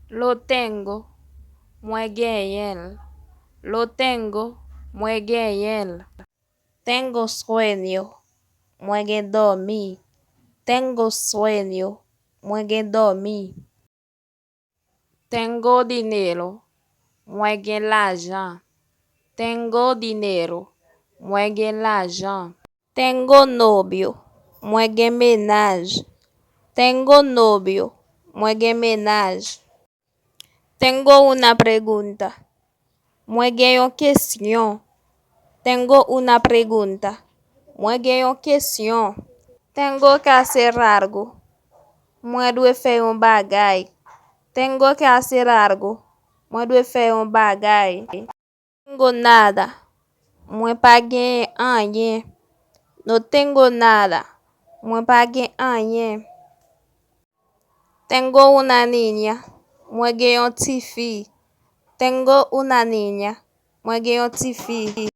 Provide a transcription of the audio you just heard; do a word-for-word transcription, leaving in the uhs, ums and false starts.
Lo tengo, mwen genyen l. Lo tengo, mwen genyen l. Tengo sueño, mwen gen dòmi. Tengo sueño, mwen gen dòmi. Tengo dinero, mwen gen lajan. Tengo dinero, mwen gen lajan. Tengo novio, mwen gen mennaj. Tengo novio, mwen gen mennaj. Tengo una pregunta, mwen gen yon kesyon. Tengo una pregunta, mwen gen yon kesyon. Tengo que hacer algo, mwen dwe fè yon bagay. Tengo que hacer algo, mwen dwe fè yon bagay. Tengo nada, mwen pa genyen anyen. No tengo nada, mwen pa gen anyen. Tengo una niña, mwen gen yon tifi. Tengo una niña, mwen gen yon tifi.